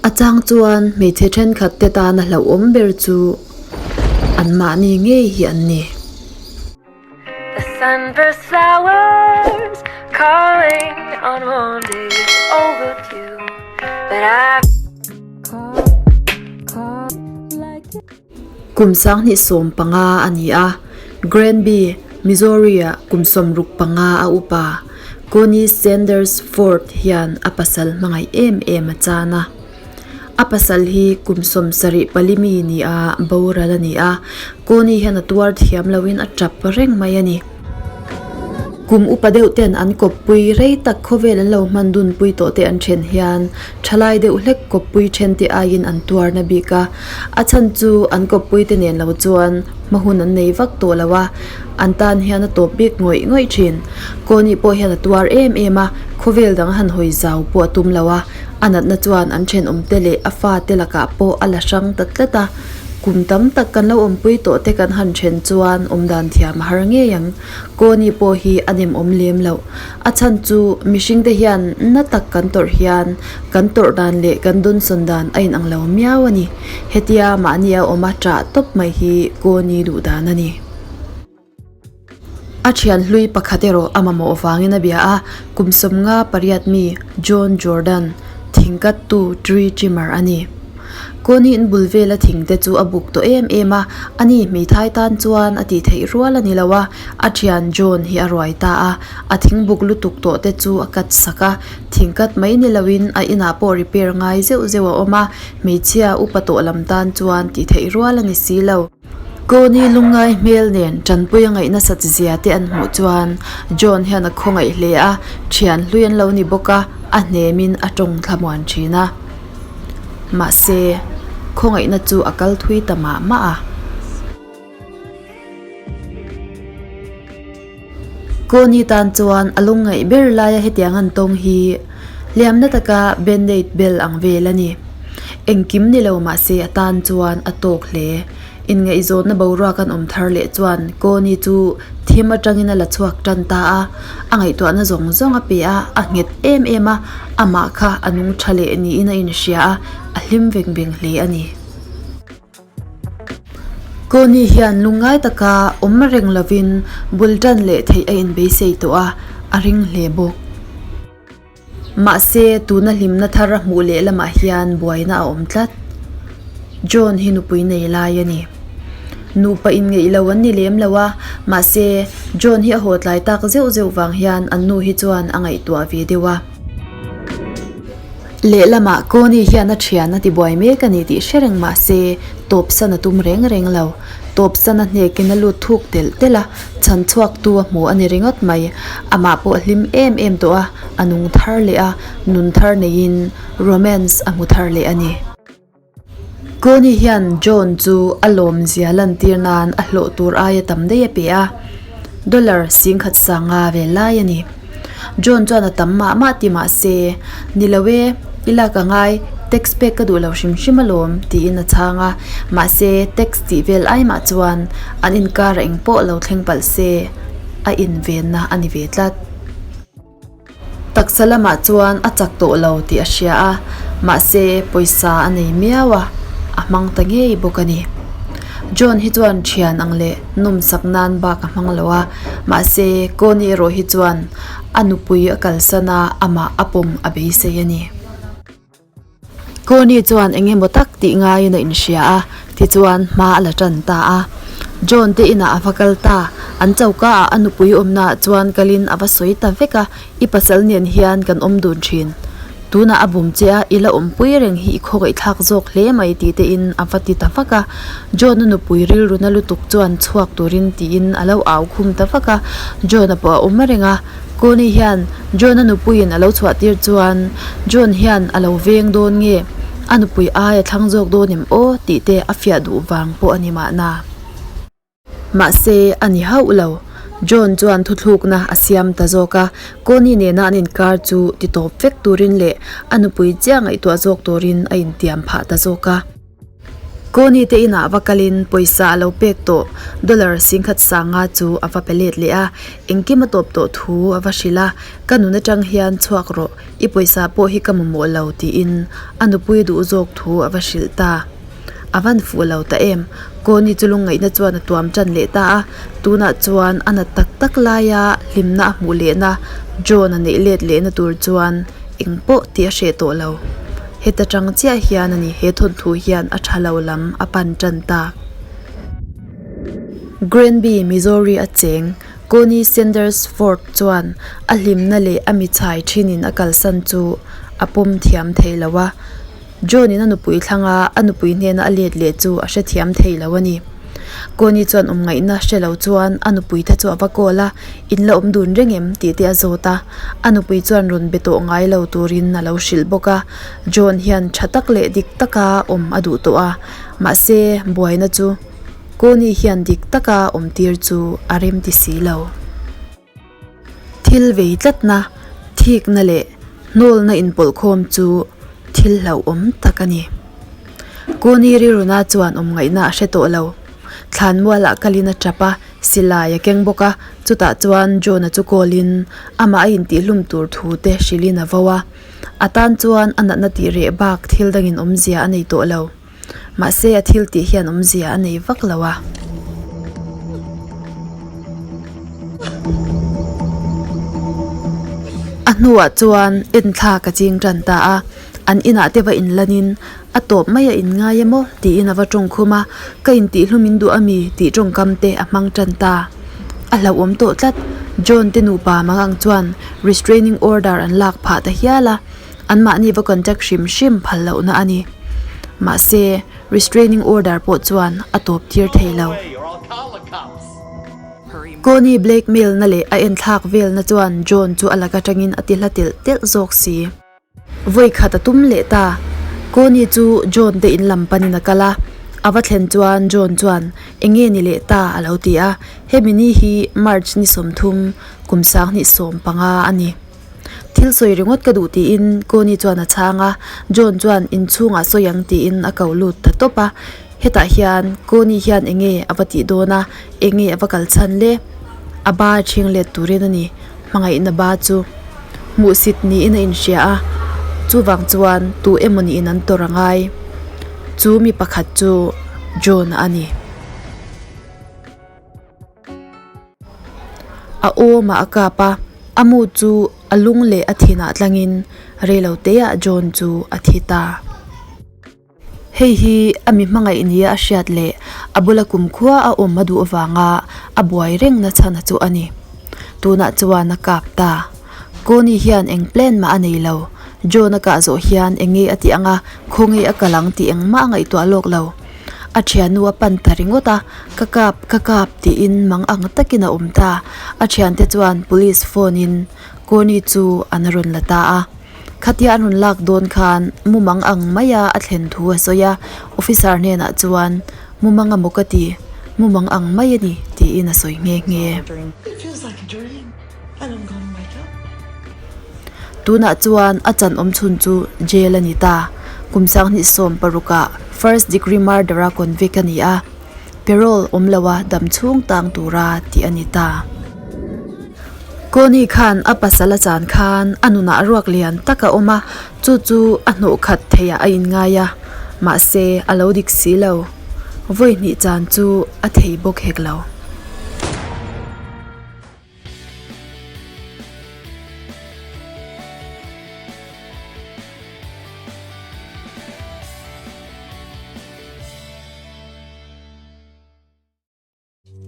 A chang chuan hmeichhe thenkhat te tana hlauhawm ber chu anmahni ngei hi an ni. Kum 2015 a ni a, Granby, Missouri-ah kum 65 a upa Connie Sanders Ford hian a pasal hmangaih em em a chan a. A pasal hi kum 74 mi ni a boral a ni a, Connie hian a tuar thiam loin a tap reng mai a ni. Kum upa deuh ten an kawppui rei tak khawvel an lo hman dunpui tawh te an then hian thalai deuh hlek kawppui then te aiin an tuar na bik a. A chhan chu an kawppui te nen lo chuan hma hun an nei vak tawh lo a, an tan hian a tawp bik ngawih ngawih thin. Kawni pawh hian a tuar em em a, khawvel dang han hawi zau pawh a tum lo a, a natna chuan an thenawm te leh a fa te lakah pawh a la hrang ta tlat a. Kum tam tak kan lo awmpui tawh te kan han then chuan awmdan thiam a har ngei ang. Kawni pawh hi a nem awm lem loh. A chhan chu mihring te hian na tak kan tawrh hian kan tawrh dan leh kan dawnsawn dan a inang lo miau a ni. Hetia mahni a awm a ṭah tawp mai hi Kawni duh dan a ni. A thian hlui pakhat erawh a mamawh vangin a bia a, kum 58 mi John Jordan, thingkattu tree trimmer a ni. Kawni in bul vela thing te chu a buk tawh em em a, ani hmeithai tan chuan a tih theih rual a ni lo a, a thian John hi a ruai ta a, a thing buk lutuk tawh te chu a cut sak a, thing cut mai ni loin a inah pawh repair ngai zeuh zeuh a awm a, hmeichhia upa tawh lam tan chuan tih theih rual a ni si lo. Kawni lungngai hmel nen tanpui a ngaih nasat zia te an hmuh chuan John hian a khawngaih hle a, thian hlui an lo ni bawk a, a hnemin a tawng thlamuan thin a. Mahse, khawngaihna chu a kal thui ta mah mah a. Kawni tan chuan a lungngaih ber laia hetiang an tawng hi hliamna taka band-aid bel ang vel a ni. Engkim ni lo mahse a tan chuan a tawk hle. Inngaihzawnna boruak an awm thar leh chuan Kawni chu thim atangin a la chhuak tan ta a, a ngaihtuahna zawng zawng a pe a, a nghet em em a, amah kha a nung tha leh niin a inhria a, a hlim veng veng hle a ni. Kawni hian lungngai taka awm reng lovin bul tan leh theih a inbeisei tawh a, a ring hle bawk. Mahse, tuna hlimna thar a hmuh leh lamah hian buaina a awm tlat. John hi nupui nei lai a ni. Nupa inngeih lo an ni lem lo a, mahse, John hi a haw tlai tak zeuh zeuh vang hian an nu hi chuan a ngaihtuah ve deuh a. Lehlamah Connie hian a thian a tibuai mek a ni tih hre reng mah se, tawpsan a tum reng reng lo. Tawpsan a hnekin a lut thuk telh telh a, chhan chhuaktu a hmu a ni ringawt mai. Amah pawh a hlim em em tawh a, a nung thar leh a, nun thar neiin romance a hmu thar leh a ni. Connie hian John chu a lawmzia lantir nan a hlawh tur aia tam daih a pe a, dollar 10,000 sanga vel lai a ni. John chuan a tam mah mah ti mah se, Ni lo e, i lak a ngai, tax pek ka duh lo hrim hrim alawm, tiin a chhang a. Mahse, tax tih vel ai mah chuan an inkar a engpawh lo thleng palh se, a invenna a ni ve tlat. Taksa lamah chuan a chak tawh lo tih a hria a, mahse pawisa a nei miau a, a hmang ta ngei bawk a ni. John hi chuan thian ang leh nawmsak nan bak a hmang lo a, mahse Connie erawh hi chuan a nupui a kalsan a, amah a pawm a beisei a ni. Connie chuan eng emaw tak tih ngaiin a inhria a, tichuan hma a la tan ta a. John te inah a va kal ta, an choka ah a nupui awmna ah chuan kalin a va sawi ta vek a, I pasal nen hian kan awm dun thin. Tunah a bum che a, i la awmpui reng hi i khawngaihthlak zawk hle mai tih te in a va ti ta vak a. John-a nupui rilru na lutuk chuan chhuak turin tiin a lo au khum ta vak a, John-a pawh a awm reng a. Connie hian John-a nupuiin a lo chhuah tir chuan John hian a lo veng dawn nge, a nupui ai a thlang zawk dawn em aw tih te a fiah duh vang pawh a ni mahna. Mahse, a ni hauh lo. John chuan thuthlukna a siam ta zawk a, Connie nena an inkar chu ti tawp vek turin leh a nupui chiah ngaihtuah zawk turin a intiam phah ta zawk a. Connie te inah va kalin pawisa a lo pek tawh dollar 10,500 chu a va pe let leh a, engkim a tawp tawh thu a va hrilh a, Ka nun atang hian chhuak rawh, i pawisa pawh hi ka mamawh lo tiin a nupui duh zawk thu a va hrilh ta. A van fuh lo ta em? Connie chu lungngaihna chuan a tuam tan leh ta a, tunah chuan a nat tak tak laia hlimna a hmuh lehna John a neih let lehna tur chuan eng pawh tih a hreh tawh lo. Heta tang chiah hian a ni he thawnthu hian a tha lo lam a pan tan ta. Granby, Missouri a cheng Connie Sanders Ford chuan a hlimna leh a michhai thinin a kalsan chu a pawm thiam thei lo a. John in a nupui thlang a, a nupui hnena a let leh chu a hrethiam thei lo a ni. Connie chuan awm ngaihna hre lo chuan a nupui te chu a va call a, In la awm dun reng em? tih te a zawt a. A nupui chuan rawn be tawh ngai lo turin a lo hrilh bawk a. John hian tha tak leh dik taka awm a duh tawh a, mahse buaina chu Connie hian dik taka awm tir chu a rem ti si lo. Thil vei tlatna, thikna leh hnawlna inpawlhkhawm chu thil hlauhawm tak a ni. Kuni rilruna chuan awm ngaihna a hre tawh lo. Thlanmualah kalin a tap a, silai a keng bawk a, chutah chuan John-a chu call-in amah a intihhlum tur thu te hrilhin a vo a. A tan chuan a natna tih reh bak thil dangin awmzia a nei tawh lo. Mahse a thil tih hian awmzia a nei vak lo a. A hnuah chuan enthlak a ching tan ta a, an inah te va inlanin a tawp mai a inngai emaw tiin a va tawngkhum a, ka intihhlum in duh ami tih tawngkam te a hmang tan ta. A hlauhawm tawh tlat, John te nupa mangang chuan restraining order an lak phah ta hial a. Anmahni va contact hrim hrim phal lohna a ni. Mahse, restraining order pawh chuan a tawp tir thei lo. Connie blackmail na leh a enthlak velna chuan John chu a lak atangin a ti hla telh telh zawk si. Vawi khat a tum leh ta. Connie chu John te in lam panin a kal a. A va thlen chuan John chuan, Enge ni leh ta? a lo ti a. Hemi ni hi March ni 30, kum 2015 a ni. Thil sawi ringawt ka duh tiin Connie chuan a chhang a, John chuan inchhungah sawi ang tiin a ko lut ta tawp a. Hetah hian Connie hian enge a va tih dawn a, enge a va kal chhan le? A ba ṭhing let turin a ni, hmangaihna ba chu hmuhsit niin a inhria a, chuvang chuan tu emaw niin an tawrh a ngai. Chu mi pakhat chu John-a a ni. A awmah a kap a, a mu chu a lung leh a thinah tlangin reilo teah John chu a thi ta. Hei hi a mi hmangaih nia a hriat leh a bula kumkhua a awm a duh avanga a buai reng na chhan a chu a ni. Tunah chuan a kap ta. Connie hian eng plan mah a nei lo. John a kah zawh hian enge a tih anga khawnge a kal ang tih engmah a ngaihtuah lawk lo. A thiannu a pan ta ringawt a, Ka kap, ka kap tiin mang ang takin a awm ta. A thiante chuan police phone in Connie chu an rawn la ta a. Khatia an rawn lak dawn khan mumang ang maia a thlen thu a sawi a, officer hnenah chuan mumang a maw ka ti, mumang ang mai a ni tiin a sawi nghe nghe. Tunah chuan a chan awm chhun chu jail a ni ta. Kum 2016 ah first degree murder a convict a ni a, parole awm lo a dam chhung tang tura tih a ni ta. Connie khan a pasal a chan khan a nunah ruak lian tak a awm a, chu chu a hnawh khat theiah a inngai a, mahse a lo dik si lo. Vawi hnih chan chu a thei bawk hek lo.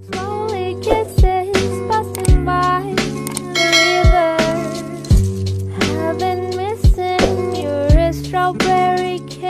Slowly kisses passing by the river. I've been missing your strawberry kiss.